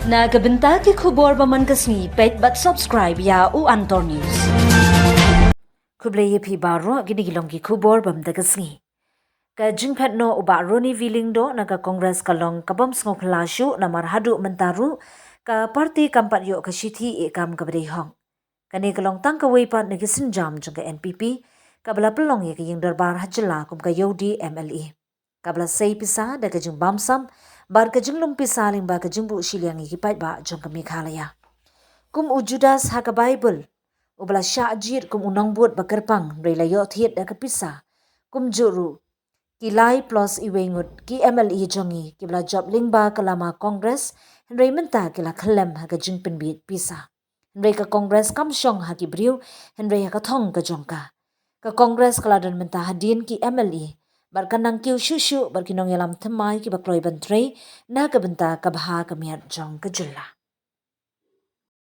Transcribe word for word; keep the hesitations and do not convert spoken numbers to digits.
Na ka bynta ki khubor ba man ka sngi, peit bad subscribe ïa u Antor News. Khublei ïa phi baroh, kine ki long ki khubor ba mynta ka sngi. Ka jingphet noh u Bah Ronnie V Lyngdoh na ka Congress ka long ka bym sngewphylla shuh namar haduh mynta ruh ka party kam pat ïoh ka shithi ïa ka kam kaba dei hok. Kane ka long tang kawei pat na ki sienjam jong ka N P P kaba la pynlong ïa ka ïing dorbar ha jylla kum ka Ïewdieng M L A, kaba la sei pisa da ka jingbamsap bad ka jinglum pisa lyngba ka jingbuh shiliang ïa ki paidbah jong ka Meghalaya. Kum u Judas ha ka Baibl, uba la shah jied kum u nongbud ba kyrpang, hynrei la ïoh thied da ka pisa. Kumjuh ruh, ki lai plus iwei ngut ki M L A jong ngi kiba la jop lyngba ka lama Congress, hynrei mynta ki la khyllem ha ka jingpynbiej pisa. Hynrei ka Congress kam shong ha ki briew, hynrei ha ka thong ka jong ka. Ka Congress ka la don mynta hadien ki M L A bad ka nang kiew shuh shuh bad ki nongïalam thymmai kiba kloi ban trei na ka bynta ka bha ka miat jong ka jylla.